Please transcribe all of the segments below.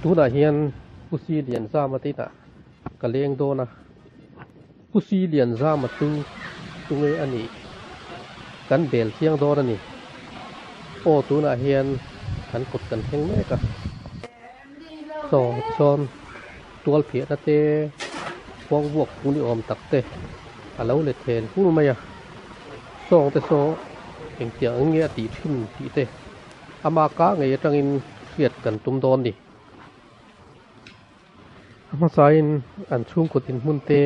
Tunah hian Pu Si Lianzama te inah ka leng dawn a, Pu Si Lianzama chu tunge a nih kan bel chiang dawn a ni. Aw tunah hian an kut kan thleng mek a, saw tisawn tual phiahna te khuang vuak phung ni awm tak te a lo let then fur mai a, sawng te saw engtiang ang nge a tih thin tih te ama ka ngei atangin hriat kan tum dawn ni. A hmasain an chhungkaw dinhmun te,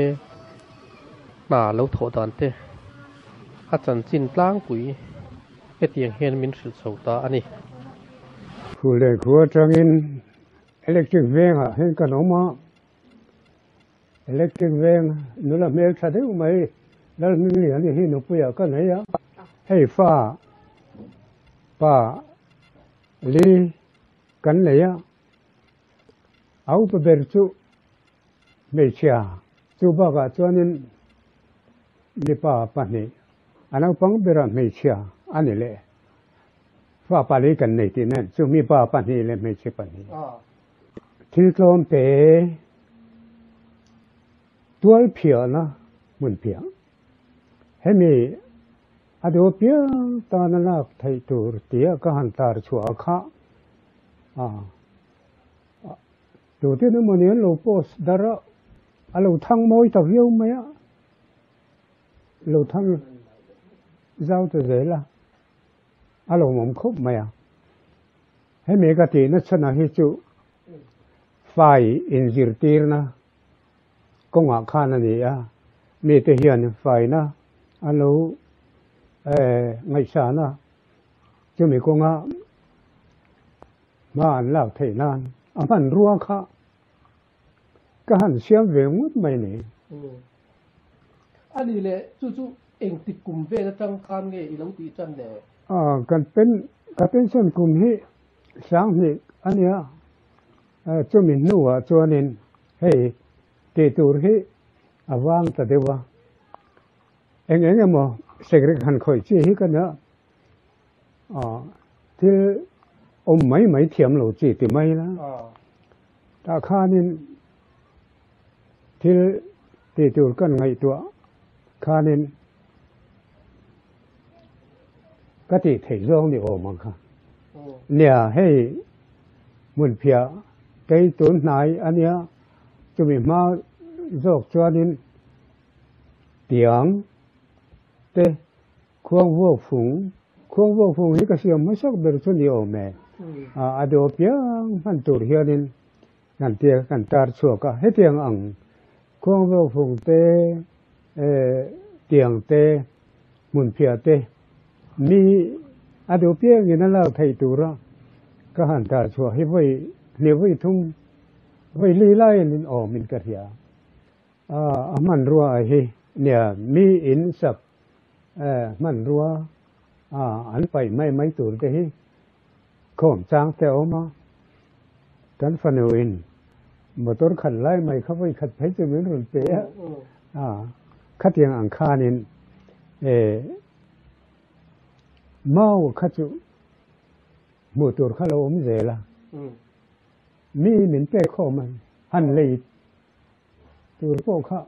hna lo thawh dan te a chanchin tlangpui hetiang hian min hrilh chho ta a ni. Phullen khua atangin electric vengah hian kan awm a, electric veng nula hmel tha deuh mai Lalhmingliani hi nupuiah ka nei a, hei fa pa li kan nei a. A upa ber chu hmeichhia chu bakah chuanin mipa pahnih a naupang bera hmeichhia a ni leh fa pali kan nei tih nen chu mipa pahnih leh hmeichhe pahnih thil tlawm te tual phiahna hmun phiah hemi a duh apiang tana lak theih tur tia ka han tar chhuah kha a tute emaw ni an lo post darh a a lo thang mawi ta viau mai a lo thang zau ta zel a a lawmawm khawp mai a hemi ka tihna chhanah hi chu fai inzirtirna kawngah khan a ni a mite hian faina an lo ngaihsan a chumi kawnga hma an lak theih nan a hmanrua kha ka han siam ve ngawt mai ni. A ni le, chu chu engtik kum vel atang khan nge i lo tih tan le? Kan pen ka pension kum hi sanghnih a nia, chumi hnuah chuanin hei tih tur hi a vang ta deuh a, eng eng emaw sekrek han khawih chi hi ka nia. Thil awm mai mai thiam lo chi ti mai la tah khanin thil tih tur kan ngaihtuah khanin ka tih theih zawng ni awm ang kha nia hei hmunphiah kei tun hnai a nia chumi hma zawk chuanin tiang te Khuang vuak fung, Khuang vuak fung hi ka siam hmasak ber chu ni awm e. A dawh piang hman tur hianin kan tia kan tar chhuak a, hetiang ang khuang vuak fung te, tiang te, hmunphiah te mi a duh piangin a lak theih tura ka han tar chhuah hi vawi hnih vawi thum vawi li laiin awmin ka hria. A hmanrua hi nia mi in sak hmanrua an paih mai mai tur te hi khawm chang te a awm a, kan fanu in motor khat lai mai kha vawi khat phei chu min rawn pe a, khatiang ang khanin mau kha chu hmuh tur kha lo awm zel a, mi min pek khawm a han lei Tur pawh kha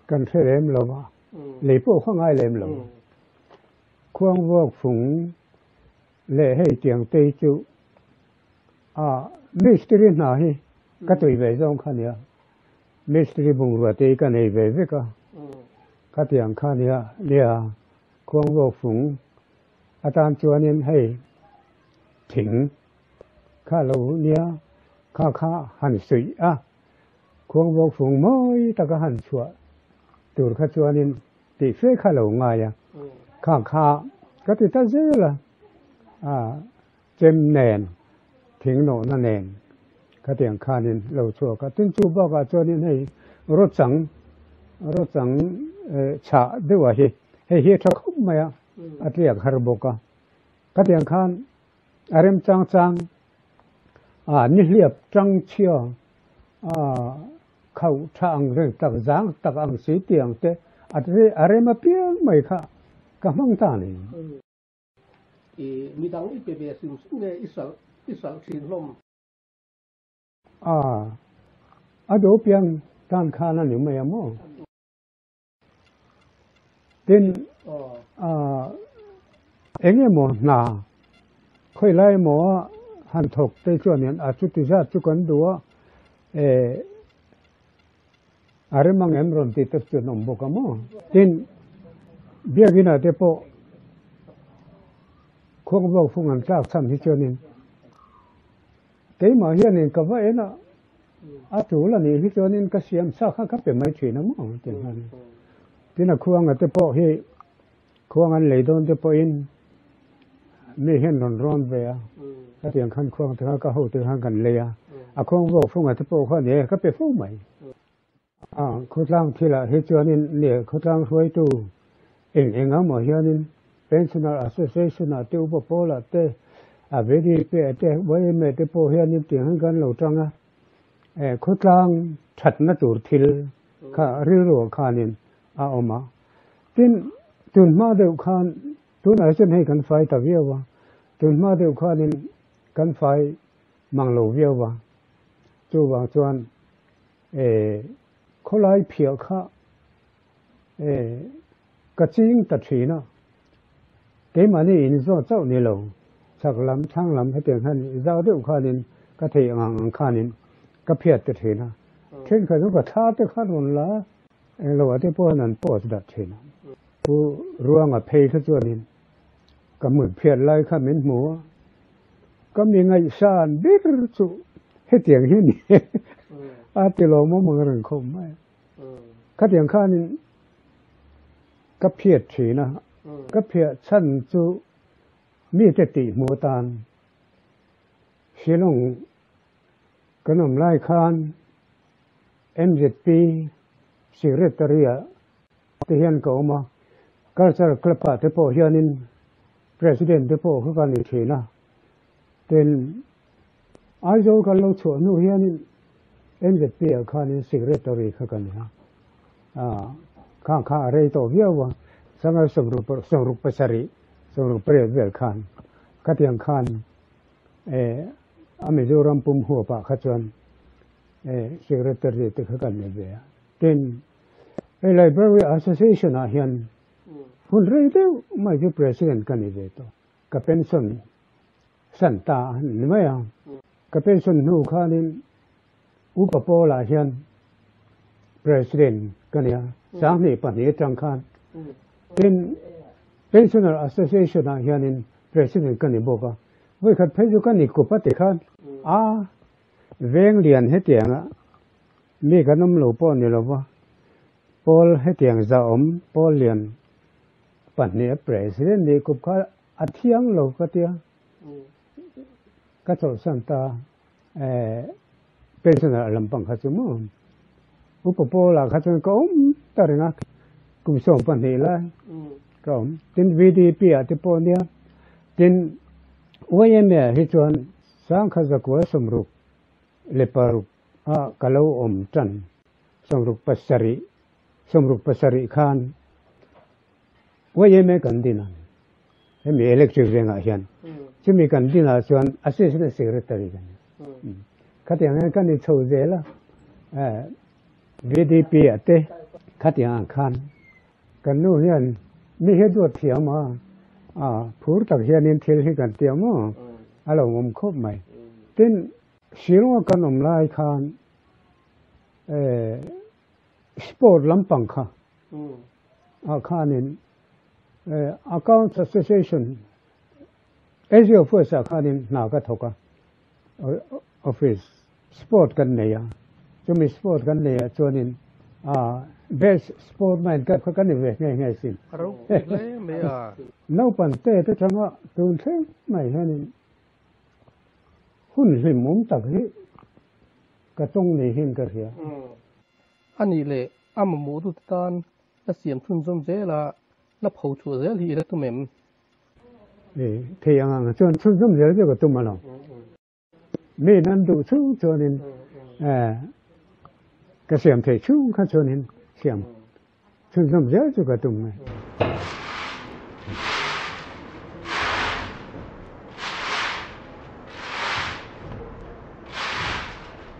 kan hre lem lo va, lei pawh kha ngai lem lo. Khuang vuak fung leh hei tiang te hi chu a mistiri hna hi ka tui ve zawng kha nia. Mistiri bungrua te hi ka nei ve vek a, khatiang kha nia nia khuang vuak fung atan chuanin hei thing Kha lo nia, kha kha han suih a, khuang vawk fung mawi taka han chhuah tur kha chuanin tih fe kha lo ngai a, kha kha ka ti ta zel a, a chem nen, thing nawhna nen khatiang khanin lo chhuak a, tin chu bakah chuanin hei rawchang, rawchang chhah deuh ah hi hei hi a tha khawp mai a, a tliak har bawk a, khatiang khan A remchang chang a nihliap tang chhia a khauh tha ang reng tak zang tak ang si tiang te a rem apiang mai kha ka hmang ta ni. I midang i pe ve hrim hrim nge i hralh i hralh thin hlawm? A, a do piang tan khan a ni mai a maw? Tin, a, eng emaw hna khawi lai emaw a han thawk te chuanin a chuti zat chu kan duh a, e, a rem ang em rawn tih te chu an awm bawk a maw? Tin, biakina te pawh khuangvawk fung an tlak chhan hi chuanin Keimah hianin ka va en a, a tul a nih hi chuanin ka siam sa kha ka pe mai thin a maw ti nghal. Tin a khuanga te pawh hi khuang an lei dawn te pawhin mi hian rawn rawn ve a, khatiang khan khuang te kha ka hote khan kan lei a, a khuang vuak funga te pawh kha ni ka pe fo mai. A khawtlang thilah hi chuanin leh khawtlang hruaitu eng eng emaw hianin Pensioner Association-ah te upa pawlah te a VDP ah te YMA te pawh hianin tiang hian kan lo tang a, eh khawtlang thatna tur thil kha rilruah khanin a awm a. Tin, tunhma deuh khan tunah hian hei kan fai ta viau a, tunhma deuh khanin kan fai mang lo viau a, chuvang chuan E, khawlai phiah kha e, ka ching ta thin a, keimahni in zawt chauh ni lo, chhak lam thlang lam hetiang hian zau deuh khanin ka theih ang ang khanin ka phiat ta thin a, thenkhat chu ka thla te kha rawn la englo ah te pawh hian an post dat thin a. Pu Ruanga phei kha chuanin ka hmun phiat lai kha min hmu a, Ka mi ngaihsan ber chu hetiang hi a ni a ti lawmawm ang reng khawp mai. Khatiang khanin ka phiat thin a, ka phiah chhan chu mite tihhmuh atan Shillong kan awm lai khan MZP Secretary-ah te hian ka awm a, Culture Club-ah te pawh hianin President te pawh kha ka ni thin a, tin Aizawl kan lo chhuah hnu hianin MZP ah khanin Secretary kha ka ni a, ah khang kha a rei tawh viau a, Sangai sawmruk sawmruk pasarih sawmruk pariat vel khan khatiang khan eh a Mizoram pum huapah kha chuan eh Secretary te kha ka ni ve a, tin hei Library Association ah hian Hun rei deuh mai chu President ka ni ve tawh. Ka pension san ta a ni mai a. Ka pension hnu khanin Upa Paula hian President ka ni a, sanghnih pahnih atang khan. Tin, Pensioner Association ah hianin President ka ni bawk a. Vawikhat phei chu ka ni kup a ti khan a veng lian hetianga mi kan awm lo pawh ni lova. Paul hetiang zahawm Paul lian pahnih a President nih kup kha a thiang lo ka tia ka chawlhsan ta pensioner a lampang kha chu maw Upa Paul ah kha chuan ka awm ta reng a kum 12 lai ka awm tin VDP ah te pawh nia tin YMA ah hi chuan sangkha zakua 66 ah ka lo awm tan. 67 67 khan YMA kan din a, hemi electric vengah hian chumi kan dinah chuan assistant secretary kan ni. Khatiang hian kan inchho zel a, VDP ah te khatiang ang khan kan nu hian mi hi duat thiam a, phur tak hianin thil hi kan tia maw a lo awm khawp mai. Tin, Shillong a kan awm lai khan Sport lampang kha ah khanin Accounts Association Asia Office ah khanin hna ka thawk a, office sport kan nei a, chumi sport kan nei ah chuanin best sportman kha ka ni ve nghe nghe sin. A ropui hle mai a. Naupang te te tanga tun thleng mai hianin hun hlimawm tak hi Ka tawng nei hian ka hria. A nih leh a mamawh dut atan la siam chhunzawm zel a, la pho chhuah zel hi i la tum em? E, thei ang ang chuan chhunzawm zel chu ka tum alawm. Mi nan duh chung chuanin ka siam theih chung kha chuanin siam chhunzawm zel chu ka tum e.